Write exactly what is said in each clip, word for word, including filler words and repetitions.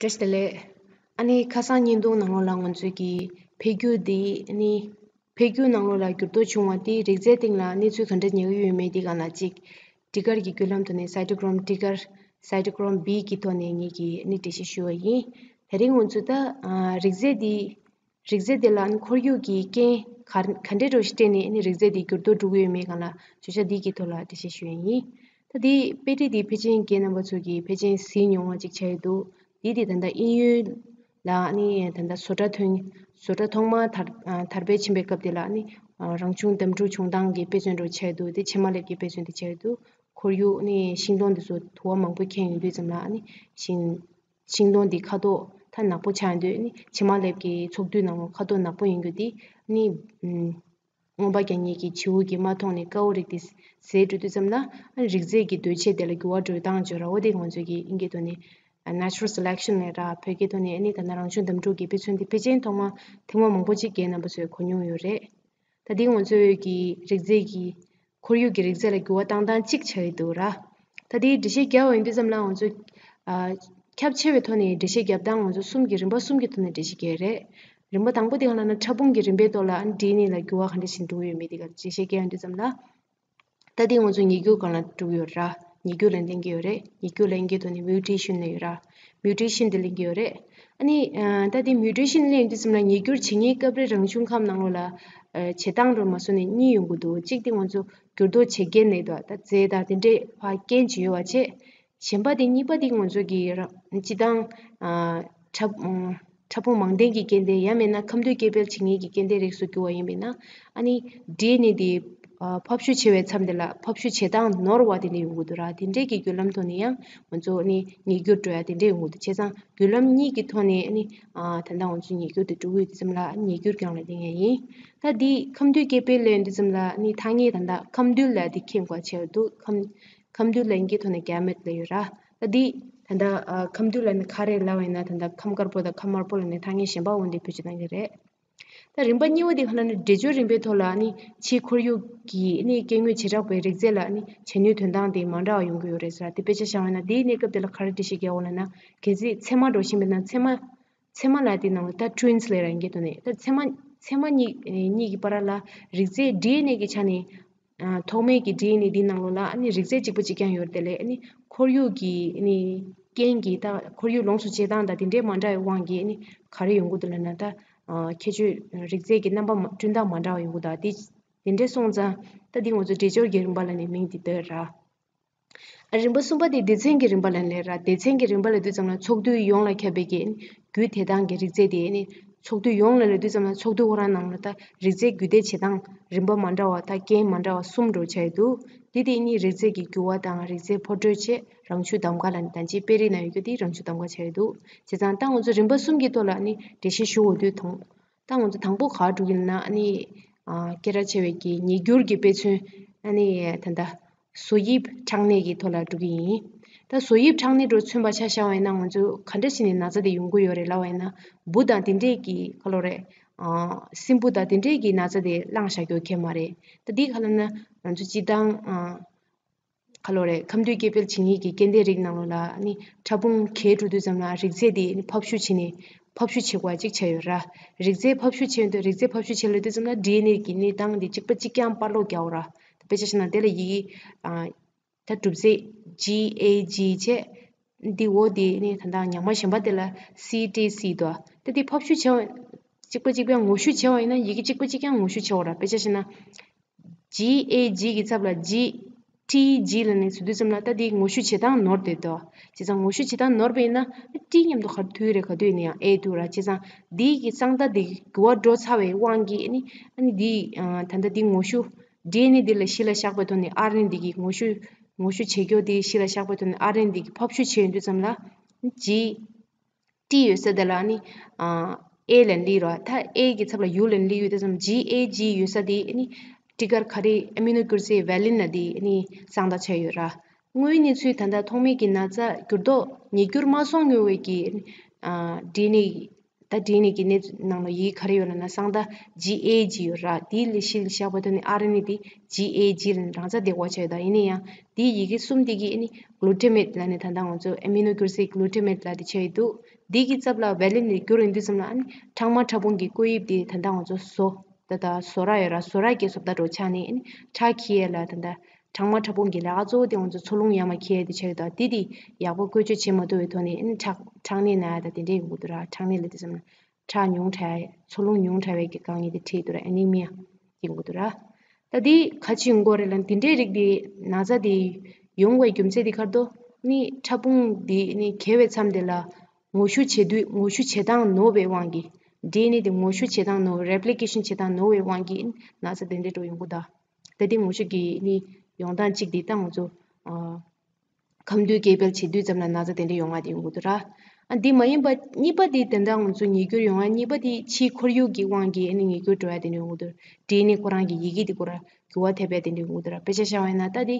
བཀྲ་ཤིས་བདེ་ལེགས། ཨ་ནི་ཁ་སང་བརྙན་ཐུང་ནང་ལོགས་ལ་ང་ཚོས་ཀྱི་འཕེལ་འགྱུར་འདི་ཨ་ནི་འཕེལ་འགྱུར་ནང་ལོགས་ལ་འགྱུར་ལྡོག་བྱུང་བ་དེ་རིགས་རྫས་སྟེང་ལ་གནས་ཚུལ་ག་འདྲ་ཉར་གྱི་ཡོད་མེད་དེ་སྒང་ལ་གཅིག་ཊི་ཀར་གྱི་བརྒྱུད་ལམ་ཐོག་ནས་སའི་ཊོ་ཀྲོམ་ཊི་ཀར་སའི་ཊོ་ཀྲོམ་བི་གི་ཐོག་ནས་ངེད་ཀྱིས་ཨ་ནི་འགྲེལ་བཤད་ཞུ་བ་ཡིན། དེ་རིང་ང་ཚོས་ད་ཨ་རིགས་རྫས་འདི་རིགས་རྫས་དེ་ལ་ཨ་ནི་ཁོར་ཡུག་གི་རྐྱེན་ག་ག་འདྲས་འགྲོ་ཞིག་སྤྲད་ནས་ཨ་ནི་རིགས་རྫས་དེ་འགྱུར་ལྡོག་འགྲོ་གི་ཡོད་མེད་སྒང་ལ་བརྗོད་བྱ་འདི་གི་ཐོག་ལ་འགྲེལ་བཤད་ཞུ་ཡ་ཡིན། ད་དེ་དཔེ་ཁྲིད་དེ་ཕལ་ཆེར་རྒན་རྣམ་པ་ཚོ་གིས་ཕལ་ཆེར་གཟིགས་མྱོང་བ་ཅིག་ཆགས་ཡོད་འདུག་འདི་དེ་ད་ལྟ་དབྱིན་ཡུལ་ལ་ཨ་ནི་ད་ལྟ་བཟོ་གྲྭ་ཐོན་བཟོ་གྲྭ་ཐོག་མ་དར་ཨ་དར་སྤེལ་ཕྱིན་པའི་སྐབས་དེ་ལ་ཨ་ནི་ཨ་རང་བྱུང་འདམ་འཁྲུག་བྱུང་སྟངས་ཀྱི་དཔེ་མཚོན་འདྲ་བོ་ཆགས་ཡོད་འདུག་དེ་ཕྱེ་མ་ལེབ་ཀྱི་དཔེ་མཚོན་དེ་ཆགས་ཡོད་འདུག་ཁོར་ཡུག་ཨ་ནི་ཤིང་སྡོང་དེ་ཚོ་དུ་བ་མང་པོ་ཁེངས་ཡོང་དུས་ཙམ་ལ་ཨ་ནི་ཤིང་ཤིང་སྡོང་དེ་ཁ་དོག་ད་ནག་པོ་ཆགས་ཡོང་དུས་ཨ་ནི་ཕྱེ་མ་ལེབ་ཀྱི་ཚོགས་འདུའི་ནང་ལ་ཁ་དོག་ནག་པོ་ཡིན་རྒྱུ་དེ་ཨ་ནི་ཨམ། མངོན་པ་རྒྱ་གཉིས་ཀྱི་བྱིའུ་གིས་མ་མཐོང་ནས་དཀར་པོ་རིགས་དེ་ཟས་འགྲོ་དུས་ཙམ་ལ་ཨ་ནི་རིགས་རྫས་ཀྱི་འདུས་བྱས་དེ་ལ་འགྱུར་བ་འགྲོ་སྟངས་བརྗོད་ར་བ་དེ་ང་ཚོས་ཀྱི་ཨིན་སྐད་ཐོག་ནས་natural selection ལབ་ར་བོད་སྐད་ཐོག་ནས་ཨ་ནི་ད་ལྟ་རང་བྱུང་འདམ་འཁྲུག་གི་དཔེ་མཚོན་དེ་ཕལ་ཆེར་ཐོག་མ་ཐེངས་མ་མང་པོ་ཅིག་རྒན་རྣམ་པ་ཚོས་གོ་མྱོང་ཡོད་རེད། ད་དེ་ང་ཚོས་ཀྱི་རིགས་རྫས་ཀྱི་ཁོར་ཡུག་གི་རིགས་རྫས་ལ་འགྱུར་བ་བཏང་སྟངས་གཅིག་ཆགས་ཀྱི་འདུག་ར། ད་དེའི་འགྲེལ་བཤད་རྒྱག་པ་ཡིན་དུས་ཙམ་ལ་ང་ཚོས་ཨ་ཁྱབ་ཆེ་བའི་ཐོག་ནས་འགྲེལ་བཤད་རྒྱབ་སྟངས་ང་ཚོ་གསུམ་གྱི་རིམ་པ་གསུམ་གྱི་ཐོག་ནས་འགྲེལ་བཤད་རྒྱག་གི་རེད། རིམ་པ་དང་པོ་དེ་གང་ལབ་ན་ཕྲ་ཕུང་གི་རིམ་པའི་ཐོག་ལ་ཌི་ཨེན་ཨེ་ལ་འགྱུར་བ་ག་འདྲ་ཞིག་འགྲོ་གི་ཡོད་མེད་དེ་ག་འགྲེལ་བཤད་རྒྱག་ཡོང་དུས་ཙམ་ལ། ད་དེ་ང་ཚོ་ཉིས་འགྱུར་སྒང་ལ་འགྲོ་གི་ཡོད་ར། ཉིས་འགྱུར་ལ་གླེང་གི་ཡོད་རེད། ཉིས་འགྱུར་ལབ་མཁན་དེ་ནི་མིའུ་ཊེ་ཤན་ལབ་ཡོད་ར། མིའུ་ཊེ་ཤན་དེ་གླེང་གི་ཡོད་རེད། ཨ་ནི་ཨ་ད་དེ་མིའུ་ཊེ་ཤན་གླེང་དུས་ཙམ་ལ་ཉིས་འགྱུར་བྱེད་མཁན་སྐབས་རེ་རང་བྱུང་ཁམས་ནང་ལོགས་ལ་ཨ་བྱེད་སྟངས་འདྲ་མ་སོང་ནས་གཉིས་ཡོང་གི་འདུག་གཅིག་དེ་ང་ཚོ་འགྱུར་ལྡོག་བྱེད་མཁན་ལབ་ཡོད་དོ། ད་རྫས་དང་དེ་འདྲས་ཕར་རྐྱེན་བྱེད་ཡོད་པ་བྱས། གཞན་པ་དེ་གཉིས་པ་དེ་ང་ཚོ་གི་ར་སྤྱི་བཏང་ཨ་ཕྲ་ཕྲ་ཕུང་མང་ལྡན་གྱི་སྐྱེ་ལྡན་ཡང་མིན་ན་ཁམས་འདུས་སྐྱེ་འཕེལ་བྱེད་མཁན་གྱི་སྐྱེ་ལྡན་རིགས་སུ་གྱུར་པ་ཡིན་པས་ན་ཨ་ནི་ཌི་ཨེན་ཨེ་དེ་ཨ་ཕབ་བཤུ་བྱེད་པའི་མཚམས་དེ་ལ་ཕབ་བཤུ་བྱེད་སྟངས་ནོར་བ་དེ་འདྲ་ཡོང་གི་འདུག་ར། དེ་འདྲས་ཀྱི་བརྒྱུད་ལམ་ཐོག་ནས་ཡང་ང་ཚོ་ཨ་ནི་ཉིས་འགྱུར་འགྲོ་ཡ་དེ་འདྲས་ཡོང་གི་འདུག་བྱས་ཙང་བརྒྱུད་ལམ་གཉིས་ཀྱི་ཐོག་ནས་ཨ་ནི་ཨ་ད་ལྟ་ང་ཚོ་ཉིས་འགྱུར་དེ་འགྲོ་གི་ཡོད་དུས་ཙམ་ལ་ཉིས་འགྱུར་སྒང་ལ་གླེང་ཡ་ཡིན། ད་འདི་ཁམས་འདུས་སྐྱེ་འཕེལ་ལབ་དུས་ཙམ་ལ་ཨ་ནི་ཐ་སྙད་ད་ལྟ་ཁམས་འདུས་ལབ་དེ་མཁྱེན་དགོས་ཆེ་བ་འདུག་ཁམས་ཁམས་འདུས་ལབ་མཁན་གྱི་ཐོག་ནས་གེ་མེཊ་ལབ་ཡོད་ར། ད་འདི་ད་ལྟ་ཨ་ཁམས་འདུས་ལབ་ནི་ག་རེ་ལབ་པ་ཡིན་ན་ད་ལྟ་ཁམས་དཀར་པོ་དང་ཁམས་དམར་པོ་ལབ་ནས་ཐ་སྙད་གཞན་པ་འོ་འདི་བེད་སྤྱོད་གཏང་གི་རེད། ད་རིམ་པ་གཉིས་པ་འདི་ག་ལབ་ན་འདྲེས་སྦྱོར་རིམ་པའི་ཐོག་ལ་ནི་ཕྱིའི་ཁོར་ཡུག་གི་ནི་སྐྱེ་དངོས་བྱེ་བྲག་པའི་རིགས་རྫས་ལ་ནི་བྱེད་ནུས་དོན་སྟངས་དེ་མ་འདྲ་བ་ཡོང་གི་ཡོད་རེད་ཟེར། དེ་དཔེ་ཆ་བཞག་པ་ཡིན་ན་དེའི་གནས་སྐབས་དེ་ལ་ག་རེ་འགྲེལ་བཤད་རྒྱག་འོ་ལབ་ན་གལ་སྲིད་ཚད་མ་འགྲོ་བཞིན་པ་ཡིན་ན་ཚད་མ་ཚད་མ་ལབ་དེ་ནང་ལ་ད་ཊུ་ཝིན་སི་ལབ་ར་ཡིན་གྱི་འདུག་ནས་ད་ཚད་མ་ཚད་མ་གཉིས་གཉིས་ཀྱི་བར་ལ་རིགས་རྫས་ཌི་ཨེན་ཨེ་གི་ཆ་ནས་ཨ་ཐོག་མའི་གི་ཌི་ཨེན་ཨེ་འདི་ནང་ལོགས་ལ་ཨ་ནི་རིགས་རྫས་གཅིག་པ་གཅིག་རྐྱང་ཡོད་རེད་དེ་ལས་ཨ་ནི་ཁོར་ཡུག་གི་ཨ་ནི་རྐྱེན་གྱིས་ད་ཁོར་ཡུག་ལོངས་སུ་སྤྱད་སྟངས་དང་དེ་འདྲའི་མ་འདྲ་བའི་དབང་གིས་ཨ་ནི་ག་རེ་ཡོང་གི་འདུག་ལབ་ན་ད་ཨ་ཁྱད་ཆོས་རིགས་རྫས་ཀྱི་རྣམ་པ་མ་བསྐྲུན་སྟངས་མ་འདྲ་བ་ཡོང་གི་འདུག་དེ་དེ་འདྲའི་སོང་ཙང་ད་འདི་ང་ཚོ་འདྲེས་སྦྱོར་གྱི་རིམ་པ་ལབ་ནས་མིང་འདི་བཏགས་ར། རིམ་པ་གསུམ་པ་དེ་སྡེ་ཚན་གྱི་རིམ་པ་ལ་སླེབས་ར། སྡེ་ཚན་གྱི་རིམ་པ་ལ་དུས་ཙམ་ལ་ཚོགས་འདུ་ཡོངས་ལ་ཁྱབ་པའི་གི་རྒྱུད་དེ་དང་གི་རིགས་རྫས་དེ་ནི་ཚོགས་འདུ་ཡོངས་ལ་སླེབས་དུས་ཙམ་ལ་ཚོགས་འདུ་ཁོ་རང་ནང་ལ་ད་རིགས་རྫས་རྒྱུད་སྡེ་བྱེད་སྟངས་རིམ་པ་མ་འདྲ་བ་ད་རྐྱེན་མ་འདྲ་བ་གསུམ་འགྲོ་བྱ་ཡི་འདུག་དེ་དེ་ནི་རིགས་རྫས་ཀྱི་འགྱུར་བ་དང་རིགས་རྫས་འཕོ་འགྲོས་བྱས་རང་བྱུང་གདམ་ག་ལ་ནི་ད་ཅི་དཔེ་རིས་ན་ཡོད་རྒྱུ་དེ་རང་བྱུང་གདམ་ག་བྱ་ཡི་འདུག་བྱས་ཙང་ད་ང་ཚོ་རིམ་པ་གསུམ་གྱི་ཐོག་ལ་ནི་འགྲེལ་བཤད་ཞུ་འོ་དུས་མཐོང་། ད་ང་ཚོ་དང་པོ་ག་འགྲོ་གི་ཡིན་ན་ཨ་ནི་ཨ་སྐད་གྲགས་ཆེ་བའི་གི་ཉིས་འགྱུར་གྱི་དཔེ་མཚོན་ཨ་ནི་ད་ལྟ་བཟོ་དབྱིབས་ཁྲག་ནད་ཀྱི་ཐོག་ལ་འགྲོ་གི་ཡིན། ད་བཟོ་དབྱིབས་ཁྲག་ནད་འགྲོ་མཚོན་པ་ཆ་བཞག་པ་ཡིན་ན་ང་ཚོ་ག་འདྲ་ཞིག་ནས་ན་ཚ་དེ་ཡོང་གི་ཡོད་རེད་ལབ་པ་ཡིན་ན་འབུ་དང་དེ་འདྲས་ཀྱི་ག་ལོ་རེད། ཨ་སྲིན་འབུ་དང་དེ་འདྲས་ཀྱི་ན་ཚ་དེ་བླངས་བཞག་རྒྱུ་ཁེལ་མ་རེད། ད་འདི་ག་ལབ་ན་ང་ཚོ་སྤྱི་བཏང་ཨ། ག་ལོ་རེད། ཁམས་འདུས་སྐྱེ་འཕེལ་བྱེད་མཁན་གྱི་སྐྱེ་ལྡན་རིགས་ནང་ལོགས་ལ་ནི་ཕྲ་ཕུང་གས་འགྲོ་དུས་ཙམ་ལ་རིགས་རྫས་དེ་ནི་ཕབ་བཤུ་བྱས་ནས་ཕབ་བཤུ་བྱེད་དགོས་ཅིག་ཆགས་ཡོད་ར། རིགས་རྫས་ཕབ་བཤུ་བྱས་དུས་རིགས་རྫས་ཕབ་བཤུ་བྱས་ལ་དུས་ཙམ་ལ་ཌི་ཨེན་ཨེ་གི་གནས་སྟངས་དེ་གཅིག་པ་གཅིག་རྐྱང་པར་སློག་རྒྱག་འོ་ར། དཔེ་ཆ་བཞག་ན་དེ་ལ་ཡི་གེ་ཨ་ད་གྲུབ་ཚད་ཇི་ཨེ་ཇི་བྱས། འདི་འོ་དེ་ནི་ད་ལྟ་ཉག་མ་གཞན་པ་དེ་ལ་སི་ཊི་སི་དོ། ད་དེ་ཕབ་བཤུ་བྱས་པ་གཅིག་པ་གཅིག་རྐྱང་ངོ་བཤུ་བྱས་པ་ཡིན་ན་ཡི་གེ་གཅིག་པ་གཅིག་རྐྱང་ངོ་བཤུ་བྱས་འོ་ར། དཔེ་ཆ་བཞག་ན། ཇི་ཨེ་ཇི་གི་ཚབ་ལ་ཇི་ཊི་ཇི་ལབ་ནས་ཟེར་དུས་ཙམ་ལ་ད་འདི་ངོ་བཤུ་བྱེད་སྟངས་ནོར་བསྡད་དོ། བྱས་ཙང་ངོ་བཤུ་བྱེད་སྟངས་ནོར་བ་ཡིན་ན་ཊི་མཉམ་དུ་ག་རེ་མཐུད་རེད། ག་དུས་ཡིན་ན་ཡང་ཨེ་འདུག་ར། བྱས་ཙང་འདི་གི་གསང་བརྡ་འདི་འགྱུར་བ་འགྲོ་ཚར་བའི་དབང་གིས་ཨ་ནི་ཨ་ནི་འདི་ཨ་ད་ལྟ་འདི་ངོ་བཤུ་ཌི་ཨེན་ཨེ་འདི་ལ་གཞི་ལ་བཞག་པའི་ཐོག་ནས་ཨར་ཨེན་ཨེ་འདི་གི་ངོ་བཤུ་ངོ་བཤུ་བྱེད་རྒྱུ་འདི་གཞི་ལ་བཞག་པའི་ཐོག་ནས་ཨར་ཨེན་ཨེ་འདི་གི་ཕབ་བཤུ་བྱས་ཡོང་དུས་ཙམ་ལ་ཇི། ཊི་ཡོད་ས་དེ་ལ་ནི་ཨ་ཨེ་ལབ་ནས་སླེབས་རོ། ད་ཨེ་གི་ཚབ་ལ་ཡུ་ལབ་ནས་སླེབས་ཡོང་དུས་ཙམ་ཇི་ཨེ་ཇི་ཡོད་ས་དེ་ནི་ཊི་ཀར་ག་རེ་ཨ་མི་ནོ་ཀུར་སེ་ཝེ་ལིན་ལབ་དེ་ནི་གསང་བརྡ་ཆགས་ཡོད་ར། དངོས་གནས་ཚུལ་ད་ལྟ་ཐོག་མའི་གི་ན་ཚ་འགྱུར་ལྡོག་ཉིས་འགྱུར་མ་སོང་མྱོང་བའི་གི་ཨ་ཌི་ཨེན་ཨེ་ ད་ཌི་ཨེན་ཨེ་གི་གནས་ཚུལ་ནང་ལ་ཡི་གེ་ག་རེ་ཡོད་ལབ་ན་སང་ད་ཇི་ཨེ་ཇི་ཡོད་ར། དེའི་ལས་གཞི་ལ་བཞག་པ་ཐོག་ནས་ཨར་ཨེན་ཨེ་དེ་ཇི་ཨེ་ཇི་ལ་རང་འཇགས་བསྡད་དགོས་ཆགས་ཡོད། ད་ཡིན་ན་ཡང་དེའི་ཡི་གེ་གསུམ་དེ་གི་ཨ་ནི་གླུ་ཊ་མེཊ་ལབ་ནས་ད་ལྟ་ང་ཚོ་ཨེ་མི་ནོ་ཀུར་སིག་གླུ་ཊ་མེཊ་ལབ་དེ་ཆགས་ཡོད་འདུག་དེ་གི་རྩ་བ་ལ་ཝེ་ལིན་ནས་བསྒྱུར་ཡོང་དུས་ཙམ་ལ་ཨ་ནི་ཕྲེང་བ་ཕྲ་ཕུང་གི་བཀོད་དབྱིབས་དེ་ད་ལྟ་ང་ཚོ་བཟོ་ད་ད་བཟོ་ར་ཡོད་ར། བཟོ་ར་གི་བཟོ་ལྟ་འདྲ་ཆགས་ནས་ཨ་ནི་ཁྲག་འཁྱེར་ཡས་ལ་ད་ལྟ་ཕྲེང་བ་ཕྲ་ཕུང་གི་ལས་ཀ་གཙོ་བོ་དེ་ང་ཚོ་འཚོ་རླུང་ཡར་མར་འཁྱེར་ཡས་དེ་ཆགས་ཡོད། ད་དེ་དེ་ཡག་པོ་བཀོལ་སྤྱོད་བྱེད་མ་ཐུབ་པའི་ཐོག་ནས་ཨ་ནི་ཁྲག་ཁྲག་ནད་ན་ཡ་ད་དེ་འདྲས་ཡོང་གི་འདུག་ར། ཁྲག་ནད་ལབ་དུས་ཙམ་ལ་ཁྲག་ཉུང་དྲགས་འཚོ་རླུང་ཉུང་དྲགས་པའི་གི་དཀའ་ངལ་དེ་འཕྲད་འདུག་ར། ཨེ་ནི་མི་ཡ་དེ་ཡོང་གི་འདུག་ར། ད་དེ་ག་ཅི་ཡོང་གི་རེད་ལབ་ན་དེ་འདྲའི་རིགས་དེ་ན་ཚ་དེ་ཡོང་བའི་རྒྱུ་མཚན་དེ་ག་རེ་འདུག་ནི་ཕྲ་ཕུང་དེ་ནི་གས་པའི་མཚམས་དེ་ལ་ངོ་བཤུ་བྱེད་དུས་ངོ་བཤུ་བྱེད་སྟངས་ནོར་བའི་དབང་གིས། ཌི་ཨེན་ཨེ་དེ་ངོ་བཤུ་བྱེད་སྟངས་ནོར། རེབ་ལི་ཀེ་ཤན་བྱེད་སྟངས་ནོར་བའི་དབང་གིས་ན་ཚ་དེ་འདྲ་འགྲོ་ཡོང་གི་འདུག་ད་དེ་ངོ་བཤུ་གི་ནི་ཡོང་སྟངས་གཅིག་དེ་ད་ང་ཚོ་ཨ་ཁམས་འདུས་སྐྱེ་འཕེལ་བྱེད་དུས་ཙམ་ལ་ན་ཚ་དེ་འདྲ་ཡོང་བ་དེ་ཡོང་གི་འདུག་ར། ཨ་འདི་མ་ཡིན་པ་གཉིས་པ་དེ་དེ་འདྲ་ང་ཚོ་ཉེས་འགྱུར་ཡོང་བ་གཉིས་པ་དེ་ཕྱིའི་ཁོར་ཡུག་གི་དབང་གིས་ཨ་ནི་ཉེས་འགྱུར་འགྲོ་ཡ་དེ་འདྲ་ཡོང་གི་འདུག་ཌི་ཨེན་ཨེ་ཁོ་རང་གི་ཡི་གེ་དེ་ཁོ་རང་འགྱུར་བ་ཐེབས་ཡ་དེ་འདྲ་ཡོང་གི་འདུག་ར། དཔེ་ཆ་བཞག་པ་ཡིན་ན་ད་དེ་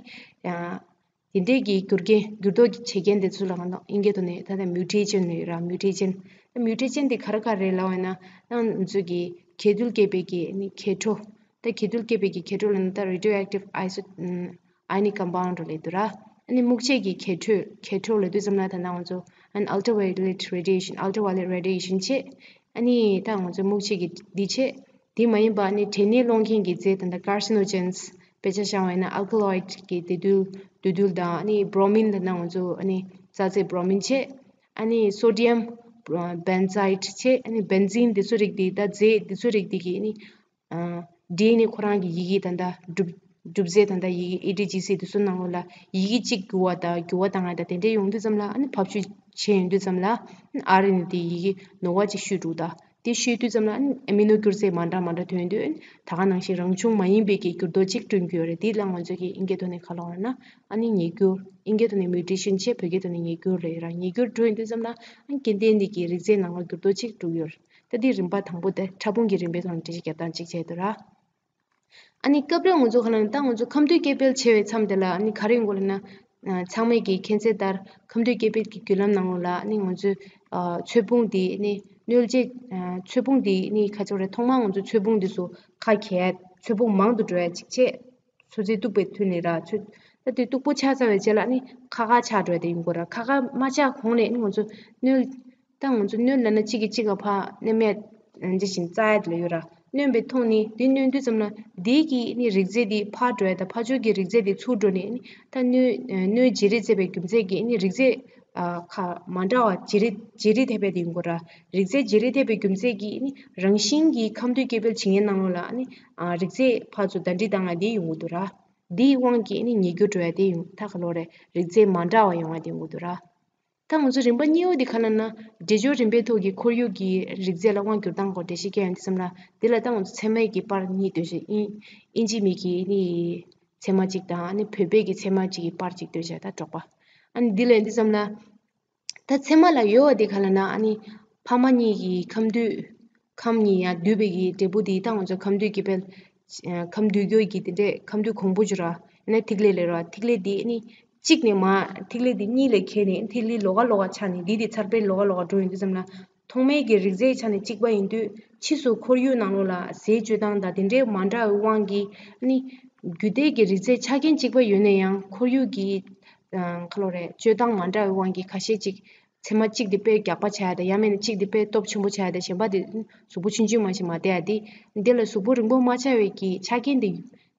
ཡང་དེ་འདྲས་ཀྱི་འགྱུར་རྐྱེན་འགྱུར་ལྡོག་བྱེད་མཁན་དེ་ཚོ་ལ་ང་ཚོ་ཨིན་སྐད་ཐོག་ནས་ད་ལྟ་མིའུ་ཊེ་ཤན་ལབ་ཡོད་ར། མིའུ་ཊེ་ཤན། ད་མིའུ་ཊེ་ཤན་དེ་ག་རེ་ག་རེ་རེད་ལབ་པ་ཡིན་ན་ད་ང་ཚོ་གི་གས་རྡུལ་སྐྱེད་པའི་གི་ནི་གས་འཕྲོ། ད་གས་རྡུལ་སྐྱེད་པའི་གི་གས་འཕྲོ་ལབ་ན་ད་རེ་ཌི་ཡོ་ཨེག་ཊིབ་ཨའི་སོ་ཨའི་ནི་ཀམ་པའུན་ཌི་ལབ་ཡོད་ར། ཨ་ནི་སྨུག་ཆད་ཀྱི་གས་འཕྲོ། གས་འཕྲོ་ལབ་དུས་ཙམ་ལ་ད་ལྟ་ང་ཚོ་ཨན་ཨལ་ཊ་ཝ་ཡོ་ལེཊ་རེ་ཌི་ཡེ་ཤན། ཨལ་ཊ་ཝ་ཡོ་ལེཊ་རེ་ཌི་ཡེ་ཤན་བྱས། ཨ་ནི་ད་ང་ཚོ་སྨུག་ཆད་ཀྱི་འདི་བྱས། དེ་མ་ཡིན་པ་ཨ་ནི་དྲེག་ནད་སློང་མཁན་གྱི་རྫས་ད་ལྟ་ཀར་སི་ནོ་ཇེན་སི། དཔེ་ཆ་བཞག་པ་ཡིན་ན་ཨལ་ཀ་ལོ་ཡིཌ་ཀྱི་འདུས་རྡུལ། འདུས་རྡུལ་དང་ཨ་ནི་བྷོ་རོ་མིན་ད་ལྟ་ང་ཚོ་ཨ་ནི་རྩ་རྫས་བྷོ་རོ་མིན་བྱས། ཨ་ནི་སོ་ཌི་ཡམ་བྷེན་ཛའིཌ་བྱས། ཨ་ནི་བྷེན་ཛིན་འདི་ཚོ་རིགས་འདི་ད་རྫས་འདི་ཚོ་རིགས་འདི་གི་ཨ་ནི་ཨ་ཌི་ཨེན་ཨེ་ཁོ་རང་གི་ཡི་གེ་ད་ལྟ་གྲུབ་གྲུབ་རྫས་ད་ལྟ་ཡི་གེ་ཨེ་ཊི་ཇི་སི་དེ་ཚོ་ནང་ལོགས་ལ་ཡི་གེ་གཅིག་འགྱུར་བ་དང་འགྱུར་བ་བཏང་ཡ་དང་དེ་འདྲས་ཡོང་དུས་ཙམ་ལ་ཨ་ནི་ཕབ་བཤུས་བྱས་ཡོང་དུས་ཙམ་ལ་ཨ་ནི་ཨར་ཨེན་ཨེ་དེ་ཡི་གེ་ནོར་བ་ཅིག་བཤུས་འདུག་ད་དེ་བཤུས་དུས་ཙམ་ལ་ཨ་ནི་ཨེ་མི་ནོ་འགྱུར་རྫས་མ་འདྲ་མ་འདྲ་ཐོན་དུས་ཨ་ནི་ད་ག་ནང་བཞིན་རང་བྱུང་མ་ཡིན་པའི་གི་འགྱུར་ལྡོག་ཅིག་བསྐྲུན་གྱི་ཡོད་རེད། དེ་ལ་ང་ཚོ་གི་ཨིན་སྐད་ཐོག་ནས་ག་ལབ་དགོས་ན་ཨ་ནི་ཉེས་འགྱུར། ཨིན་སྐད་ཐོག་ནས་མིའུ་ཊེ་ཤན་བྱས། བོད་སྐད་ཐོག་ནས་ཉེས་འགྱུར་རེད་ར། ཉེས་འགྱུར་འགྲོ་ཡོང་དུས་ཙམ་ལ་ཨ་ནི་སྐྱེ་ལྡན་འདི་གི་རིགས་རྫས་ནང་ལ་འགྱུར་ལྡོག་ཅིག་འགྲོ་གི་ཡོད་རེད། ད་འདི་རིམ་པ་དང་པོ་དེ་ཕྲ་ཕུང་གི་རིམ་པའི་ཐོག་ནས་འགྲེལ་བཤད་རྒྱབ་སྟངས་གཅིག་བྱས་འདུག་ར། ཨ་ནི་སྐབས་རེ་ང་ཚོ་ག་ལབ་ན་ད་ང་ཚོ་ཁམས་འདུས་སྐྱེ་འཕེལ་བྱེད་པའི་མཚམས་དེ་ལ་ཨ་ནི་ག་རེ་ཡོང་གི་ལབ་ན། ཨ་ཚང་མས་ཀྱི་མཁྱེན་གསལ་ལྟར་ཁམས་འདུས་སྐྱེ་འཕེལ་གྱི་བརྒྱུད་ལམ་ནང་ལོགས་ལ་ཨ་ནི་ང་ཚོའི་ཨ་ཚོས་ཕུང་དེ་ཨ་ནི་གནོད་བྱེད། ཨ་ཚོས་ཕུང་དེ་ཨ་ནི་ག་ཚོད་རེད། ཐོག་མར་ང་ཚོ་ཚོས་ཕུང་དེ་ཚོ་ཁ་གྱེས། ཚོས་ཕུང་མང་དུ་འགྲོ་ཡ་གཅིག་བྱས། ཚོས་རྫས་སྟུག་པོ་ཐོན་ནས་ར། ཚོས་ད་དེ་སྟུག་པོ་ཆགས་ཚར་བའི་རྗེས་ལ་ཨ་ནི་ཁ་ཁ་ཆགས་འགྲོ་ཡ་དེ་ཡོང་གི་ར། ཁ་ཁ་མ་ཆགས་གོང་ནས་ཨ་ནི་ང་ཚོ་གནོད། ད་ང་ཚོ་གནོད་ལབ་ན་གཅིག་གིས་གཅིག་ག་ཕར་མནན་ཡ་འདི་བཞིན་བཙག་ཡ་དེ་ལ་ཡོད་ར། གནོན་པའི་ཐོག་ནས་དེ་གནོན་དུས་ཙམ་ལ་དེའི་གི་ཨ་ནི་རིགས་རྫས་དེ་ཕར་འགྲོ་ཡ་དང་ཕར་ཕྱོགས་ཀྱི་རིགས་རྫས་དེ་ཚུར་འགྲོ་ནས་ཨ་ནི་ད་གནོད་གནོད་བརྗེ་རེས་བྱས་པའི་རྒྱུ་མཚན་གྱིས་ཨ་ནི་རིགས་རྫས་ཨ་ཁ་མ་འདྲ་བ་བརྗེ་རེས་བརྗེ་རེས་ཐེབས་པ་དེ་ཡོང་གི་ར། རིགས་རྫས་བརྗེ་རེས་ཐེབས་པའི་རྒྱུ་མཚན་གྱིས་ཨ་ནི་རང་བཞིན་གྱིས་ཁམས་འདུས་སྐྱེ་འཕེལ་བྱེད་མཁན་ནང་ལོགས་ལ་ཨ་ནི་ཨ་རིགས་རྫས་ཕར་ཚུར་ཟླ་སྒྲིལ་བཏང་ཡ་དེ་ཡོང་གི་འདུག་ར། དེའི་དབང་གིས་ཨ་ནི་ཉེས་འགྱུར་འགྲོ་ཡ་དེ་ཡོང་ད་ག་ལོ་རེད། རིགས་རྫས་མ་འདྲ་བ་ཡོང་བ་དེ་ཡོང་གི་འདུག་ར། ད་ང་ཚོ་རིམ་པ་གཉིས་པ་དེ་ག་ལབ་ན་འདྲེས་སྦྱོར་རིམ་པའི་ཐོག་གི་ཁོར་ཡུག་གི་རིགས་རྫས་ལ་དབང་བསྒྱུར་སྟངས་སྐོར་འགྲེལ་བཤད་བསྐྱལ་ཡོང་དུས་ཙམ་ལ་དེ་ལ་ད་ང་ཚོ་ཚད་མའི་གི་པར་གཉིས་འདོན་བྱས། ཨིན་ཨིན་ཇི་མི་གི་ནི་ཚད་མ་གཅིག་དང་ཨ་ནི་བོད་པའི་གི་ཚད་མ་གཅིག་གི་པར་གཅིག་འདོན་བྱས། ད་འབྲོག་པ་ཨ་ནི་འདི་ལ་ཡོང་དུས་ཙམ་ལ་ད་ཚད་མ་ལ་ཡོད་པ་དེ་ག་ལབ་ན་ཨ་ནི་ཕ་མ་གཉིས་ཀྱི་ཁམས་འདུས། ཁམས་གཉིས་ཡང་འདུས་པའི་གི་འབྲས་བུ་དེ་ད་ང་ཚོ་ཁམས་འདུས་སྐྱེ་འཕེལ། ཁམས་འདུས་རྒྱུ་གི་དེ་འདྲས་ཁམས་འདུས་གོང་བུ་བྱུང་ར། ཡང་ན་ཐིག་ལེ་ལབ་ར། ཐིག་ལེ་དེ་ནི་གཅིག་ནས་མར་ཐིག་ལེ་དེ་གཉིས་ལ་གྱེས་ནས་ཐིག་ལེ་ལོགས་ཀ་ལོགས་ཀ་ཆགས་ནས་དེ་དེ་ཚར་པའི་ལོགས་ཀ་ལོགས་ཀ་འགྲོ་ཡོང་དུས་ཙམ་ལ་ཐོག་མའི་གི་རིགས་རྫས་ཆ་ནས་གཅིག་པ་ཡིན་དུས་ཕྱིས་སུ་ཁོར་ཡུག་ནང་ལོགས་ལ་ཟས་སྤྱོད་སྟངས་དང་དེ་འདྲའི་མ་འདྲ་བའི་དབང་གིས་ནི་རྒྱུད་སྡེ་གི་རིགས་རྫས་ཆ་རྐྱེན་གཅིག་པ་ཡོད་ན་ཡང་ཁོར་ཡུག་གི་ཁ་ལོ་རེད་སྤྱོད་སྟངས་མ་འདྲ་བའི་དབང་གིས་ཁ་ཤས་ཅིག་ཚད་མ་གཅིག་དེ་དཔེ་རྒྱགས་པ་ཆགས་ཡ་དང་ཡང་མིན་ན་གཅིག་དེ་དཔེ་སྟོབས་ཆེན་པོ་ཆགས་ཡ་དང་གཞན་པ་དེ་གཟུགས་པོ་ཆུང་ཆུང་མ་ཞིག་མ་བསྡད་ཡ་དེ། འདི་ལ་གཟུགས་པོ་རིང་པོ་མ་ཆགས་པའི་གི་ཆ་རྐྱེན་དེ་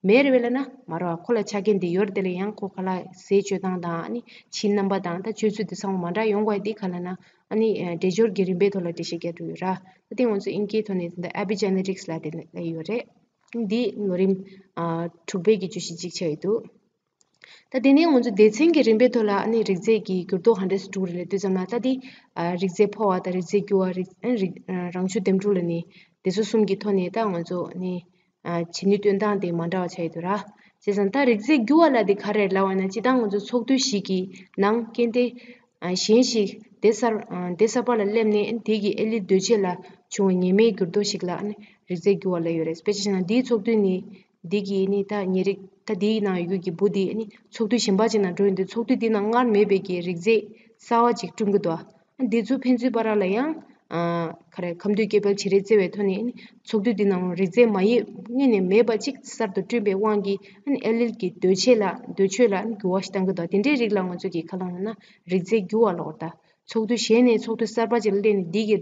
མེད་རེད་པས་ལབ་ན་མ་རེད་པ། ཁོ་ལ་ཆ་རྐྱེན་དེ་ཡོད་རེད། དེ་ལ་ཡང་ཁོ་ག་ལ་ཟས་སྤྱོད་སྟངས་དང་ཨ་ནི་ཁྱིའི་རྣམ་པ་དང་ད་སྤྱོད་ཚུལ་དེ་ཚང་མ་མ་འདྲ་ཡོང་དགོས་ཡ་དེ་ག་ལབ་ན་ཨ་ནི་འདྲེས་སྦྱོར་གྱི་རིམ་པའི་ཐོག་ལ་འགྲེལ་བཤད་རྒྱག་འགྲོ་ཡོད་ར། ད་དེ་ང་ཚོ་ཨིན་སྐད་ཐོག་ནས་ད་ཨེ་པི་ཇེ་ནེ་ཊིག་སི་ལབ་དེ་ལ་ཡོད་རེད། འདི་ལོ་རིམ་ཨ་དྲུག་པའི་གི་བརྗོད་གཞི་གཅིག་ཆགས་ཡོད་འདུག་ད་དེ་ནས་ང་ཚོ་སྡེ་ཚན་གྱི་རིམ་པའི་ཐོག་ལ་ཨ་ནི་རིགས་རྫས་ཀྱི་འགྱུར་ལྡོག་ག་འདྲས་སེ་འགྲོ་གི་རེད་ལབ་དུས་ཙམ་ལ་ད་དེ་ཨ་རིགས་རྫས་ཕོ་བ་དང་རིགས་རྫས་སྐྱེ་བ། རིགས་ཨ་རིགས་ཨ་རང་བྱུང་ལྡེམ་འཕྲུ་ལབ་ནས་དེ་ཚོ་གསུམ་གྱི་ཐོག་ནས་ད་ང་ཚོ་ནི་ཨ་བྱེད་ནུས་སྟོན་སྟངས་དེ་མ་འདྲ་བ་ཆགས་ཡོད་འདུག་ར། བྱས་ཙང་ད་རིགས་རྫས་འགྱུར་བ་ལབ་དེ་ག་རེ་རེད་ལབ་པ་ཡིན་ན་སྤྱིར་བཏང་ང་ཚོ་ཚོགས་འདུ་ཞིག་གི་ནང་རྐྱེན་དེ་ཨ་གཞན་ཞིག་སྡེ་གསར་ཨ་སྡེ་གསར་པ་ལ་སླེབས་ནས་དེ་གི་ཨེ་ལི་གདོས་བཅས་ལ་བྱུང་བའི་ཉེན་མེད་འགྱུར་ལྡོག་ཞིག་ལ་ཨ་ནི་རིགས་རྫས་འགྱུར་བ་ལབ་ཡོད་རེད། དཔེ་ཆ་བཞག་ན་འདིའི་ཚོགས་འདུ་ནི་འདི་གི་ནི་ད་ཉེ་རིགས་ད་འདིའི་ནང་ཡོད་རྒྱུ་གི་བུ་འདི་ནི་ཚོགས་འདུ་གཞན་པ་ཅིག་ནང་འགྲོ་ཡོང་དུས་ཚོགས་འདུ་འདི་ནང་སྔར་མེད་པའི་གི་རིགས་རྫས་གསར་བ་ཅིག་བསྐྲུན་གྱི་འདུག་ཨ་འདི་ཚོ་ཕན་ཚུན་བར་ལ་ཡང་ ཨ་ག་རེ་ཁམས་འདུས་སྐྱེ་འཕེལ་བྱེད་རིགས་བརྩི་བའི་ཐོག་ནས་ཨ་ནི་ཚོགས་འདུ་འདི་ནང་རིགས་རྫས་མ་ཡིག་སྔོན་ནས་མེད་པ་ཅིག་གསར་དུ་བསྐྲུན་པའི་དབང་གིས་ཨ་ནི་ཨེ་ལིལ་གྱི་འདོད་ཆོས་ལ་འདོད་ཆོས་ལ་ཨ་ནི་འགྱུར་བ་ཞིག་བཏང་གི་འདུག་དེ་འདྲའི་རིགས་ལ་ང་ཚོས་ཀྱིས་ག་ལབ་ན་རིགས་རྫས་འགྱུར་བ་ལབ་ཀྱི་ཡོད་རེད་ད། ཚོགས་འདུ་གཞན་ནས་ཚོགས་འདུ་གསར་པ་ཅིག་ལ་སླེབས་ནས་འདི་གི་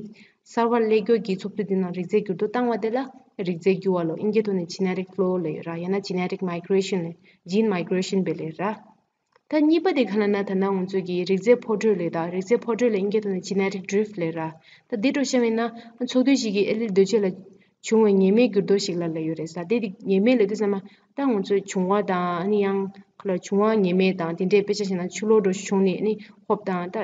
གསར་པ་སླེབས་རྒྱུ་གི་ཚོགས་འདུ་འདི་ནང་རིགས་རྫས་འགྱུར་ལྡོག་བཏང་བ་དེ་ལ་རིགས་རྫས་འགྱུར་བ་ལབ། ཨིན་སྐད་ཐོག་ནས་genetic flow ལབ་ཡོད་ར། ཡང་ན་genetic migration ལབ། gene migration ལབ་ཡོད་ར། ད་གཉིས་པ་དེ་ག་ལབ་ན་ད་ནང་ང་ཚོས་ཀྱི་རིགས་རྫས་འཕོ་འགྲོས་ལབ་ད། རིགས་རྫས་འཕོ་འགྲོས་ལ་ཨིན་སྐད་ཐོག་ནས་genetic drift ལབ་ར། ད་འདི་འདྲ་བཤད་པ་ཡིན་ན་ཚོགས་འདུ་ཞིག་གི་ཨེ་ལིལ་འདོད་ཆོས་ལ་བྱུང་བའི་ངེས་མེད་འགྱུར་ལྡོག་ཞིག་ལ་ལབ་ཡོད་རེད་ས། དེ་དེ་ངེས་མེད་ལབ་དུས་ཙམ་པ་ད་ང་ཚོས་བྱུང་བ་དང་ཨ་ནི་ཡང་ག་ལབ་བྱུང་བ་ངེས་མེད་དང་དེ་འདྲའི་དཔེ་ཆ་བཞག་ན་ཆུ་ལོག་འདྲ་བྱུང་ནས་ཨ་ནི་ཧོབ་དང་ད་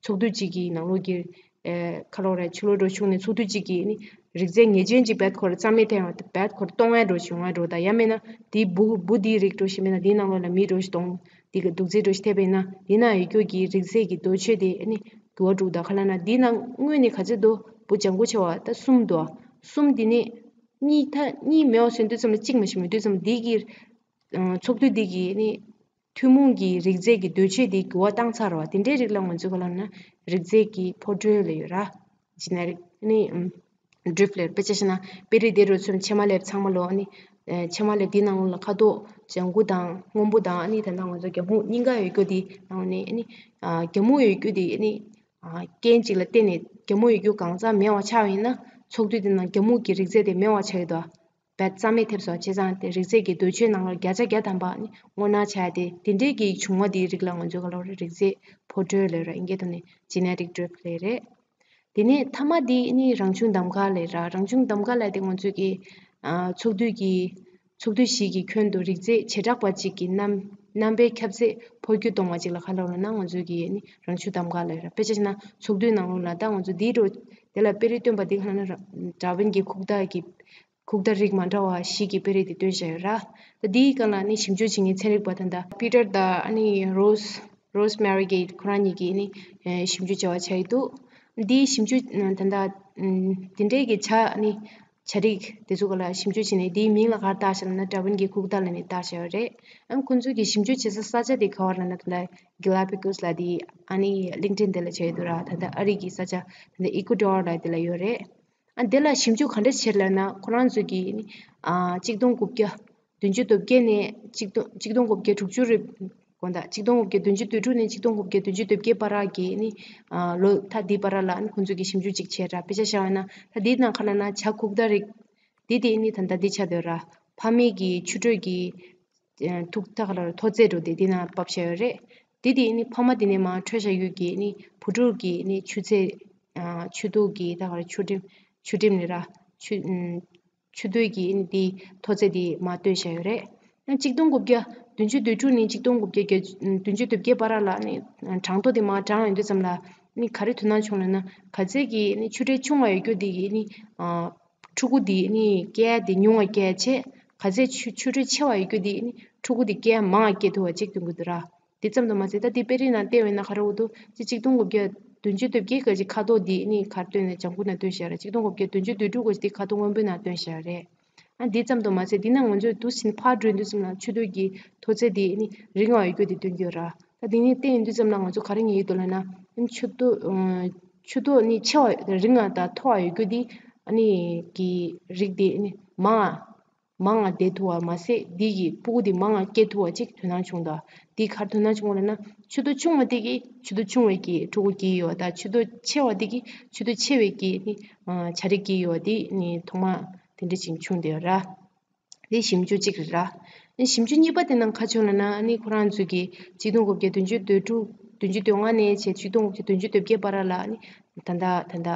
ཚོགས་འདུ་གཅིག་གི་ནང་ལོགས་ཀྱི་ཨེ་ག་ལབ་རེད། ཆུ་ལོག་འདྲ་བྱུང་ནས་ཚོགས་འདུ་གཅིག་གི་ཨ་ནི་རིགས་རྫས་ངེས་ཅན་གཅིག་རྦད་ཁོ་ར་རྩ་མེད་ཐལ་ཡོང་བ་དང་རྦད་ཁོ་ར་སྟོང་བ་འདྲ་བྱུང་བ་འདྲ་དང་ཡང་མིན་ན་དེའི་འབུ་འབུ་དེའི་རིགས་འདྲ་ཞིག་མིན་ན་དེའི་ནང་ལོགས་ལ་མི་འདྲ་ཞིག་གཏོང་། དེ་གི་རྡུག་རྫས་འདྲ་ཞིག་ཐེབས་པ་ཡིན་ན་དེའི་ནང་ཡོད་རྒྱུ་གི་རིགས་རྫས་ཀྱི་འདོད་ཆོས་དེ་ཨ་ནི་འགྱུར་བ་འགྲོ་གི་འདུག་ག་ལབ་ན་དེའི་ནང་དངོས་གནས་ག་ཚོད་འདུག་འབུ་ལྗང་གུ་ཆེ་བ་ད་གསུམ་འདུག་གསུམ་དེ་ནི་གཉིས་ད་གཉིས་མེད་པ་བཟོ་དུས་ཙམ་ལ་གཅིག་མ་ཞིག་མེད་དུས་ཙམ་དེ་གི་ཚོགས་འདུ་དེ་གི་ཨ་ནི་ཐུན་མོང་གི་རིགས་རྫས་ཀྱི་འདོད་ཆོས་དེ་འགྱུར་བ་བཏང་ཚར་བ་དེ་འདྲའི་རིགས་ལ་ང་ཚོས་ག་ལབ་ན་རིགས་རྫས་ཀྱི་འཕོ་འགྲོས་ལབ་ཡོད་ར། genetic ནི་drift ལབ། དཔེ་ཆ་བཞག་ན་དཔེ་རིས་དེ་རུ་ཚོས་ཕྱེ་མ་ལེབ་ཚང་མ་ལོ་ནི་ཕྱེ་མ་ལེབ་དེའི་ནང་ལ་ཁ་དོག་ལྗང་གུ་དང་སྔོན་པོ་དང་ནི་ད་ལྟ་ང་ཚོ་རྒྱ་སྨུག་གཉིས་ཀ་ཡོད་རྒྱུ་དེ་ནང་ནས་ནི་རྒྱ་སྨུག་ཡོད་རྒྱུ་དེ་ནི་རྐྱེན་གཅིག་ལ་བརྟེན་ནས་རྒྱ་སྨུག་ཡོད་རྒྱུ་གང་ཟག་མེད་པ་ཆགས་པ་ཡིན་ན་ཚོགས་དུས་དེ་ནང་རྒྱ་སྨུག་གི་རིགས་རྫས་དེ་མེད་པ་ཆགས་ཡོད་དོ། རྦད་རྩ་མེད་ཐེབས་སོ་བྱས་ཙང་དེ་རིགས་རྫས་ཀྱི་འདོད་ཆོས་ནང་ལ་བརྒྱ་ཆ་བརྒྱ་ཐམ་པ་ནི་སྔོ་ནག་ཆགས་ཏེ་དེ་འདྲའི་གི་བྱུང་བ་དེའི་རིགས་ལ་ང་ཚོས་ག་ལབ་རེད། རིགས་རྫས་འཕོ་འགྲོས་ལབ་ར། ཨིན་སྐད་ཐོག་ནས་genetic drift ལབ་རེད། དེ་ནས་མཐའ་མ་དེ་ནི་རང་བྱུང་གདམ་ག་ལབ་ར། རང་བྱུང་གདམ་ག་ལབ་དེ་ང་ཚོས་ཀྱི་ཚོགས་འདུ་གི་ཚོགས་འདུ་ཞིག་གི་ཁྱོན་དུ་རིགས་རྫས་བྱེ་བྲག་པ་གཅིག་གི་རྣམ་རྣམ་པའི་ཁྱབ་ཚད་འཕོ་འགྱུར་གཏོང་བ་གཅིག་ལ་ག་ལབ་རེད་ན་ང་ཚོས་ཀྱི་ནི་རང་བྱུང་གདམ་ག་ལབ་ར། དཔེ་ཆ་བཞག་ན་ཚོགས་འདུའི་ནང་ལོགས་ལ་ད་ང་ཚོ་འདི་འགྲོ་དེ་ལ་དཔེ་རིས་སྟོན་པ་འདི་ག་ལབ་ན་ཌར་ཝིན་གྱི་ཁུག་རྟ་གི་ཁུག་རྟ་རིགས་མ་འདྲ་བ་བཞི་གི་དཔེ་རིས་དེ་སྟོན་བཞག་ཡོད་ར། ད་འདིའི་སྒང་ལ་ནི་ཞིབ་འཇུག་བྱེད་མཁན་ཚན་རིག་པ་ད་ལྟ་པི་ཊར་དང་ཨ་ནི་རོས་རོས་མེ་རི་གི་ཁོ་རང་གཉིས་ཀྱིས་ནི་ཞིབ་འཇུག་བྱ་བ་བྱས་ཡོད་འདུག་འདིའི་ཞིབ་འཇུག་ད་ལྟ་འདི་འདྲའི་གི་བྱ་ནི་བྱ་རིགས་དེ་ཚོ་ག་ལ་ཞིབ་འཇུག་བྱས་ནས་འདིའི་མིང་ལ་ག་རེ་བཏགས་བཞག་ན་ཌར་ཝིན་གྱི་ཁུག་རྟ་ལབ་ནས་བཏགས་བཞག་ཡོད་རེད། ཨ་ཁོང་ཚོས་ཀྱི་ཞིབ་འཇུག་བྱེད་ས་ས་ཆ་དེ་ག་བ་ལབ་ན་ད་ལྟ་གེ་ལ་པི་གོ་སི་ལ་དེ་ཨ་ནི་ལིང་ཀྲིན་དེ་ལ་བྱས་ཡོད་འདུག་ར། ད་ལྟ་ཨ་རི་གི་ས་ཆ་ད་ལྟ་ཨི་ཀུ་ཌོར་ལ་དེ་ལ་ཡོད་རེད། ཨ་དེ་ལ་ཞིབ་འཇུག་ག་འདྲ་བྱེད་ལབ་ན་ཁོ་རང་ཚོས་ཀྱིས་ནི་ཨ་གཅིག་སྟོང་དགུ་བརྒྱ་བདུན་ཅུ་དོན་བརྒྱད་ནས་གཅིག་སྟོང་གཅིག་སྟོང་དགུ་བརྒྱ་དྲུག་ཅུ་རེ་དགོངས་དག་གཅིག་སྟོང་དགུ་བརྒྱ་བདུན་ཅུ་དོན་དྲུག་ནས་གཅིག་སྟོང་དགུ་བརྒྱ་བདུན་ཅུ་དོན་བརྒྱད་བར་གྱི་ནི་ཨ་ལོ་ཐ་འདི་བར་ལ་ནི་ཁོང་ཚོས་ཀྱིས་ཞིབ་འཇུག་ཅིག་བྱས་ར། དཔེ་ཆ་བཞག་པ་ན་ད་འདི་ནང་ག་ལབ་ན་བྱ་ཁུག་རྟ་རིགས་འདི་དེ་ནི་ད་ལྟ་འདི་ཆགས་སྡོད་ར། ཕ་མེས་ཀྱི་ཆུ་དྲོད་ཀྱི་ཐུག་ཐག་ལ་མཐོ་ཚད་འགྲོ་དེ་དེ་ན་བབས་བཞག་ཡོད་རེད། དེ་དེ་ནི་ཕ་མ་དེ་ནས་མར་འཕྲོས་བཞག་ཡོད་ཀྱི་ནི་བུ་ཕྲུག་གི་ནི་ཆུ་ཚད་ཆུ་ཐོག་གི་ད་ག་རེ་ཆུ་ཁྲིམས་ཆུ་ཁྲིམས་ནི་ར་ཆུ་ཆུ་སྟོད་ཀྱི་ནི་དེ་མཐོ་ཚད་དེ་མར་བཏོན་བཞག་ཡོད་རེད། ཡང་གཅིག་སྟོང་དགུ་བརྒྱ་བདུན་ཅུ་དོན་དྲུག་ནས་གཅིག་སྟོང་དགུ་བརྒྱ་བརྒྱད་བདུན་ཅུ་དོན་བརྒྱད་བར་ལ་ནི་གྲངས་ཐོ་དེ་མར་བགྲངས་ཡོང་དུས་ཙམ་ལ་ནི་ག་རེ་དོ་སྣང་བྱུང་ལབ་ན་ག་ཚད་ཀྱི་ནི་ཆུ་ཕྲན་ཆུང་བ་ཡོད་རྒྱུ་དེ་གི་ནི་ཕྲུ་གུ་དེ་ནི་སྐྱེ་ཡ་དེ་ཉུང་བ་སྐྱེ་ཡ་བྱས། ག་ཚད་ཆུ་ཆུ་ཕྲན་ཆེ་བ་ཡོད་རྒྱུ་དེ་ནི་ཕྲུ་གུ་དེ་སྐྱེ་ཡ་མང་བ་སྐྱེ་ཐུབ་པ་ཅིག་སྟོན་གྱི་འདུག་ར། དེ་ཙམ་དུ་མ་ཟད་ད་དེ་དཔེ་རིས་ནང་བལྟས་པ་ཡིན་ན་ག་རེ་འོ་འདུག་ཅི་གཅིག་སྟོང་དགུ་བརྒྱ་བདུན་ཅུ་དོན་བརྒྱད་ག་ཅིག་ཁ་དོག་དེ་ནི་གར་སྟོན་ནས་ལྗང་གུ་ནང་སྟོན་བཞག་ར། གཅིག་སྟོང་དགུ་བརྒྱ་བདུན་ཅུ་དོན་དྲུག་ག་ཅིག་དེ་ཁ་དོག་སྔོན་པོའི་ནང་སྟོན་བཞག་རེད། ཨ་འདི་ཙམ་དུ་མ་ཟད་འདི་ན་ང་ཚོས་འདུག་ཕྱིན་ཕར་འགྲོ་དུས་ཙམ་ལ་ཆུ་ཐོག་གི་མཐོ་ཚད་དེ་ནི་རིང་བ་ཡོད་རྒྱུ་དེ་སྟོན་གྱི་ཡོད་ར། ད་འདི་ནི་བལྟས་ཡོང་དུས་ཙམ་ལ་ང་ཚོ་ག་རེ་ངེས་ཡོད་འདུག་ལབ་ན་ཆུ་ཐོག་ཆུ་ཐོག་ནི་ཆེ་བ་རིང་བ་དང་མཐོ་བ་ཡོད་རྒྱུ་དེ་ཨ་ནི་གི་རིགས་དེ་ནི་མང་བ་མང་བ་བསྡད་ཐུབ་པ་མ་ཟད་འདི་གི་སྤུ་གུ་དེ་མང་བ་སྐྱེ་ཐུབ་པ་ཅིག་དོ་སྣང་བྱུང་འདུག་འདི་ག་རེ་དོ་སྣང་བྱུང་བ་ལབ་ན་ཆུ་ཐོག་ཆུང་བ་དེ་གི་ཆུ་ཐོག་ཆུང་བའི་གི་ཕྲུ་གུ་སྐྱེ་ཡོད་དང་ཆུ་ཐོག་ཆེ་བ་དེ་གི་ཆུ་ཐོག་ཆེ་བའི་གི་ནི་བྱ་རིགས་སྐྱེ་ཡོད་དེ་ནི་ཐོག་མ་དེ་འདྲ་ཅིག་བྱུང་བསྡད་ཡོད་ར། དེ་ཞིབ་འཇུག་གཅིག་རེད་ར། ཞིབ་འཇུག་གཉིས་པ་དེ་ནང་ག་བྱུང་ལབ་ན་ནི་ཁོ་རང་ཚོས་ཀྱི་གཅིག་སྟོང་དགུ་བརྒྱ་བདུན་ཅུ་དོན་དྲུག་བདུན་ཅུ་དོན་ལྔ་ནས་བྱས་གཅིག་སྟོང་དགུ་བརྒྱ་བདུན་ཅུ་དོན་བརྒྱད་བར་ལ་ནི་ད་ལྟ་ད་ལྟ་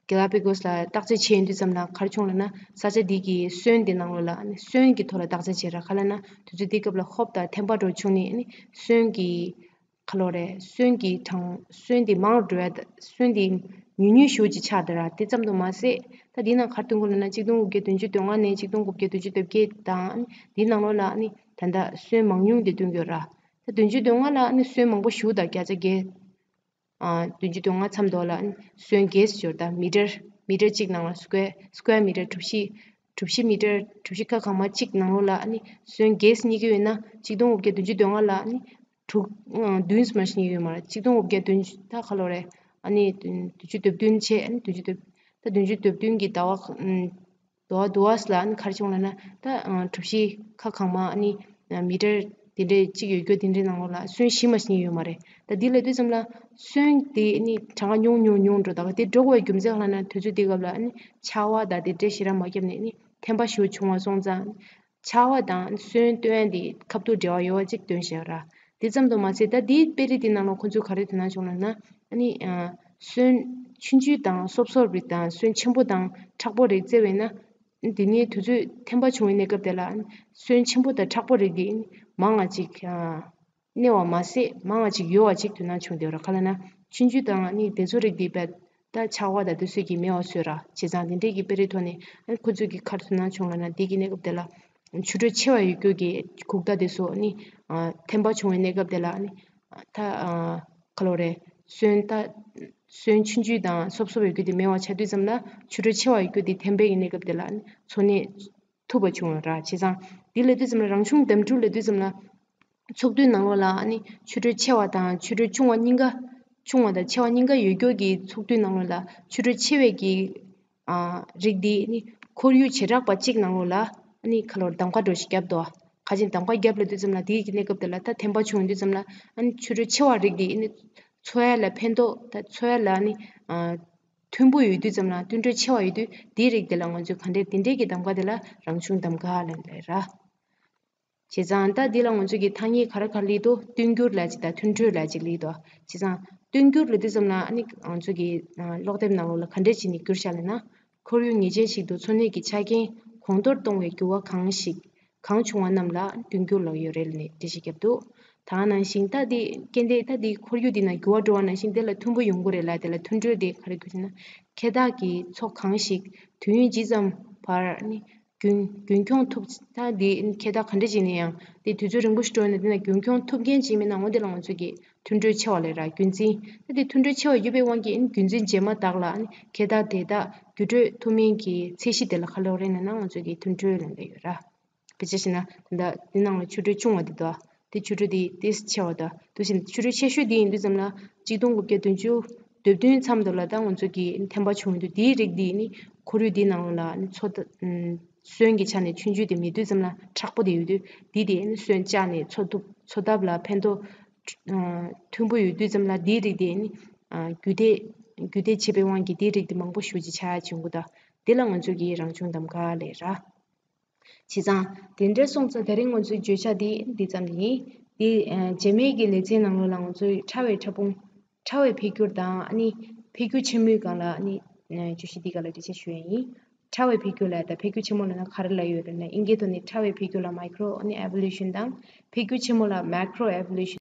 གེ་ལ་པི་གོ་སི་ལ་བརྟག་དཔྱད་བྱས་ཡོང་དུས་ཙམ་ལ་ག་རེ་བྱུང་ལབ་ན་ས་ཆ་འདི་གི་སོན་དེ་ནང་ལོགས་ལ་ནི་སོན་གྱི་ཐོག་ལ་བརྟག་དཔྱད་བྱས་ར། ག་ལབ་ན་དུས་ཚོད་འདི་སྐབས་ལ་ཧོབ་དང་ཐན་པ་འདྲ་བྱུང་ནས་ནི་སོན་གྱི་ཁ་ལོ་རེད། སོན་གྱི་གྲངས་སོན་དེ་མང་རུ་འགྲོ་ཡ་ད་སོན་དེ་ཉུང་ཉུང་ཞེ་པོ་ཅིག་ཆགས་བསྡད་ར། དེ་ཙམ་དུ་མ་ཟད་ད་འདི་ནང་ག་རེ་སྟོན་གྱི་ཡོད་ལབ་ན་གཅིག་སྟོང་དགུ་བརྒྱ་བདུན་ཅུ་དོན་ལྔ་ནས་གཅིག་སྟོང་དགུ་བརྒྱ་བདུན་ཅུ་དོན་བརྒྱད་དང་འདི་ནང་ལོགས་ལ་ནི་ད་ལྟ་སོན་མང་ཉུང་དེ་སྟོན་གྱི་ཡོད་ར། ད་བདུན་ཅུ་དོན་ལྔ་ལ་ནི་སོན་མང་པོ་ཞེ་པོ་དང་བརྒྱ་ཆ་བརྒྱད། ཨ་བདུན་ཅུ་དོན་ལྔ་མཚམས་ཐོག་ལ་ནི་སོན་བརྒྱད་ཟེར་ཡོད་ར། ད་མི་ཊར་མི་ཊར་གཅིག་ནང་ལ་སི་ཀུ་ཝེར་སི་ཀུ་ཝེར་མི་ཊར་གྲུ་བཞི་གྲུ་བཞི་མི་ཊར་གྲུ་བཞི་ཀ་གང་མ་གཅིག་ནང་ལོགས་ལ་ནི་སོན་བརྒྱད་རྙེད་ཀྱི་ཡོད་ན་གཅིག་སྟོང་དགུ་བརྒྱ་བདུན་ཅུ་དོན་ལྔ་ལ་ནི་དྲུག་ཨ་བདུན་ཙམ་རྙེད་ཀྱི་ཡོད་མ་རེད། གཅིག་སྟོང་དགུ་བརྒྱ་བདུན་ཅུ་ད་ག་ལོ་རེད། ཨ་ནི་བདུན་ཅུ་དོན་བདུན་བྱས། ཨ་ནི་བདུན་ཅུ་དོན་ད་བདུན་ཅུ་དོན་བདུན་གྱི་ཟླ་བ་ཨམ་ཟླ་བ་དུ་བ་ལ་ཨ་ནི་ག་རེ་བྱུང་ལབ་ན། ད་ཨ་གྲུ་བཞི་ཁ་གང་མ་ཨ་ནི་ཨ་མི་ཊར་དེ་འདྲས་གཅིག་ཡོད་རྒྱུ་དེ་འདྲའི་ནང་ལོགས་ལ་སོན་བཞི་མ་ཞིག་ཡོད་མ་རེད། ད་འདི་ལབ་དུས་ཙམ་ལ་སོན་དེ་ཨ་ནི་གྲངས་ཀ་ཉུང་ཉུང་ཉུང་འགྲོ། ད་ག་དེ་འགྲོ་དགོས་པའི་རྒྱུ་མཚན་ག་ལབ་ན། དུས་ཚོད་དེ་སྐབས་ལ་ཨ་ནི་ཆར་པ་དང་དེ་འདྲས་ཞེ་དྲག་མ་བརྒྱབ་ནས་ཨ་ནི་ཐན་པ་ཞེ་པོ་བྱུང་བ་སོང་ཙང་། ཆར་པ་དང་སོན་བཏོན་ཡ་དེ་ཁ་ཐུག་འབྲེལ་བ་ཡོད་པ་ཅིག་སྟོན་བཞག་ར། དེ་ཙམ་དུ་མ་ཟད། ད་དེའི་དཔེ་རིས་དེ་ནང་ལ་ཁོ་ཚོས་ག་རེ་དོ་སྣང་བྱུང་ལབ་ན། ཨ་ནི་ཨ་སོན་ཆུང་ཆུང་དང་སོབ་སོབ་རིགས་དང་སོན་ཆེན་པོ་དང་མཁྲེགས་པོ་རིགས་བརྩི་བས་ན། དེ་ནས་དུས་ཚོད་ཐན་པ་བྱུང་བའི་གནས་སྐབས་དེ་ལ་སོན་ཆེན་པོ་དང་མཁྲེགས་པོ་རིགས་དེ་མང་བ་ཅིག་ཨ་གནས་པ་མ་ཟད། མང་བ་ཅིག་ཡོད་པ་ཅིག་དོ་སྣང་བྱུང་བསྡད་ཡོད་ར། ག་ལབ་ན་ཆུང་ཆུང་དང་ཨ་ནི་དེ་ཚོ་རིགས་དེ་བས་ད་ཆར་པ་དང་དེ་ཚོ་གིས་མེད་པ་བཟོས་ར། བྱས་ཙང་དེ་འདྲས་ཀྱི་དཔེ་རིས་ཐོག་ནས་ཨ་ནི་ཁོ་ཚོས་ཀྱིས་ག་རེ་དོ་སྣང་བྱུང་ལབ་ན། དེ་གི་གནས་སྐབས་དེ་ལ་ཆུ་དྲོད་ཆེ་བ་ཡོད་རྒྱུ་གི་གུག་རྟ་དེ་ཚོ་ཨ་ནི་ཨ་ཐན་པ་བྱུང་བའི་གནས་སྐབས་དེ་ལ་ཨ་ནི་ད་ཨ་ག་ལབ་རེད། སོན་ད་སོན་ཆུང་ཆུང་དང་སོབ་སོབ་ཡོད་རྒྱུ་དེ་མེད་པ་ཆགས་དུས་ཙམ་ལ། ཆུ་དྲོད་ཆེ་བ་ཡོད་རྒྱུ་དེ་ཐན་པའི་གི་གནས་སྐབས་དེ་ལ་ཨ་ནི་འཚོ་གནས་ཐུབ་པ་བྱུང་བ་ར། བྱས་ཙང་འདི་ལབ་དུས་ཙམ་ལ་རང་བྱུང་འདམ་འཕྲུག་ལབ་དུས་ཙམ་ལ། ཚོགས་འདུའི་ནང་ལོགས་ལ་ཨ་ནི་ཆུ་དྲོད་ཆེ་བ་དང་ཆུ་དྲོད་ཆུང་བ་གཉིས་ཀ་ཆུང་བ་དང་ཆེ་བ་གཉིས་ཀ་ཡོད་རྒྱུ་གི་ཚོགས་འདུའི་ནང་ལོགས་ལ་ཆུ་དྲོད་ཆེ་བའི་གི་ཨ་རིགས་འདི་ཨ་ནི་ཁོར་ཡུག་བྱེ་བྲག་པ་གཅིག་ནང་ལོགས་ལ་ཨ་ནི་ག་ལབ་རེད། གདམ་ཀ་འདྲ་ཞིག་བརྒྱབ་འདུག་ག་ཅིག་གདམ་ཀ་བརྒྱབ་ལབ་དུས་ཙམ་ལ། དེའི་གི་གནས་སྐབས་དེ་ལ་ད་ཐན་པ་བྱུང་དུས་ཙམ་ལ་ཨ་ནི་ཆུ་དྲོད་ཆེ་བ་རིགས་འདི་ཨ་ནི་འཚོ་ཡ་ལ་ཕན་ཐོགས། ད་འཚོ་ཡ་ལ་ཨ་ནི་ཨ་མཐུན་པོ་ཡོད་དུས་ཙམ་ལ། བསྟུན་གྲོས་ཆེ་བ་ཡོད་དུས། དེའི་རིགས་དེ་ལ་ང་ཚོས་ག་འདྲས། དེ་འདྲས་ཀྱི་གདམ་ཀ་དེ་ལ་རང་བྱུང་གདམ་ཀ་ལབ་ནས་ལབ་ར། བྱས་ཙང་ད་འདི་ལ་ང་ཚོ་གི་ཐ་སྙད་ག་རེ་ག་རེ་སླེབས་འདུག་བསྟུན་འགྱུར་ལབ་ཅིག་དང་མཐུན་གྲོས་ལབ་ཅིག་སླེབས་འདུག་བྱས་ཙང་བསྟུན་འགྱུར་ལབ་དུས་ཙམ་ལ་ཨ་ནི་ང་ཚོ་གི་ཨ་ཀློག་དེབ་ནང་ལོགས་ལ་ག་འདྲས་བྱས་ནས་བསྒྱུར་བཞག་ལབ་ན། ཁོར་ཡུག་ངེས་ཅན་ཞིག་ཏུ་འཚོ་གནས་ཀྱི་ཆ་རྐྱེན་གོང་མཐོར་གཏོང་བའི་འགྱུར་བ་གང་ཞིག་གང་བྱུང་བ་རྣམས་ལ་བསྟུན་འགྱུར་ལབ་ཡོད་རེད་ལབ་ནས་འགྲེལ་བཤད་བརྒྱབ་འདུག་ད་ག་ནང་བཞིན་ད་འདི་རྐྱེན་དེ་ད་འདི་ཁོར་ཡུག་འདི་ན་འགྱུར་བ་འགྲོ་བ་ནང་བཞིན་དེ་ལ་མཐུན་པོ་ཡོང་གི་རེད་ལབ། དེ་ལ་མཐུན་གྲོས་དེ་ག་རེ་དགོས་ཟེར་ན། འཁེལ་འཐག་གི་ཚོགས་གང་ཞིག་དུས་ཡུན་ཇི་ཙམ་བར་ནི་རྒྱུན་རྒྱུན་འཁྱོངས་ཐུབ། ད་འདི་འཁེལ་འཐག་ག་འདྲ་ཞིག་ནས་ཡང་དེ་དུས་ཚོད་རིང་པོ་ཞིག་འགྲོ་ན་དེ་ན་རྒྱུན་འཁྱོངས་ཐུབ་མཁན་ཅིག་མིན་ན། འོ་དེ་ལ་ང་ཚོ་གི་མཐུན་གྲོས་ཆེ་བ་ལབ་ར། རྒྱུན་འཛིན། ད་དེ་མཐུན་གྲོས་ཆེ་བ་ཡོད་པའི་དབང་གིས་རྒྱུན་འཛིན་རྗེས་མ་དག་ལ་ནི་འཁེལ་འཐག་དེ་དག་བརྒྱུད་སྤྲོད་ཐུབ་མིན་གྱི་ཚད་གཞི་དེ་ལ་ག་ལབ་རེད་ལབ་ན། ང་ཚོ་གི་མཐུན་གྲོས་ལབ་ཡོད་ར། དཔེ་ཆ་བཞག་ན་ད་ལྟ་འདི་ནང་ལ་ཆུ་དྲོད་ཆུང་བ་འདི་འདུག་དེ་ཆུ་དྲོད་འདི་ཏོག་ཙམ་ཆེ་བ་འདུག་འདུག་བཞིན་ཆུ་དྲོད་ཆེ་ཤོས་འདི་ཡིན་དུས་ཙམ་ལ་གཅིག་སྟོང་དགུ་བརྒྱ་བདུན་ཅུ་དོན་བདུན་མཚམས་དུ་ལ་ད་ང་ཚོ་གི་ཐན་པ་བྱུང་ཡོད་དུས། དེའི་རིགས་འདི་ནི་ཁོར་ཡུག་འདི་ནང་ལ་ནི་འཚོ་ད་ཨམ་སོན་གྱི་ཆ་ནས་ཆུང་ཆུང་དེ་མེད་དུས་ཙམ་ལ་མཁྲེགས་པོ་དེ་ཡོད་དུས། འདི་དེ་ནི་སོན་བཅག་ནས་འཚོ་ཐུབ། འཚོ་ཐབས་ལ་ཕན་ཐོགས་ཨ་མཐོན་པོ་ཡོད་དུས་ཙམ་ལ། འདིའི་རིགས་དེ་ནི་ཨ་རྒྱུད་འདེད་རྒྱུད་འདེད་བྱེད་པའི་དབང་གིས་དེའི་རིགས་དེ་མང་པོ་ཞེ་པོ་ཅིག་ཆགས་ཡ་བྱུང་གི་འདུག་དེ་ལ་ང་ཚོ་གི་རང་བྱུང་གདམ་ག་ལབ་ར། བྱས་ཙང་དེ་འདྲ་སོང་ཙང་དེ་རིང་ང་ཚོའི་བརྗོད་བྱ་འདི་འདི་ཙམ་ཡིན། འདི་ཨ་རྗེས་མའི་གི་ལེ་ཚན་ནང་ལོགས་ལ་ང་ཚོའི་ཕྲ་བའི་ཕྲ་ཕུང་། ཕྲ་བའི་འཕེལ་འགྱུར་དང་ཨ་ནི་འཕེལ་འགྱུར་ཆེན་མོའི་སྒང་ལ་ཨ་ནི་ཨ་བརྗོད་གཞི་འདི་སྒང་ལ་འགྲེལ་བཤད་ཞུ་ཡ་ཡིན། ཕྲ་བའི་འཕེལ་འགྱུར་ལ་དང་འཕེལ་འགྱུར་ཆེན་མོ་ལ་ན་ག་རེ་ལབ་ཡོད་རེད་ན། ཨིན་སྐད་ཐོག་ནས་ཕྲ་བའི་འཕེལ་འགྱུར་ལ་མའི་ཁྲོ་ཨ་ནི་ཨེ་བོ་ལུ་ཤན་དང་། འཕེལ་འགྱུར་ཆེན་མོ་ལ་མེ་ཀྲོ་ཨེ་བོ་ལུ་ཤན།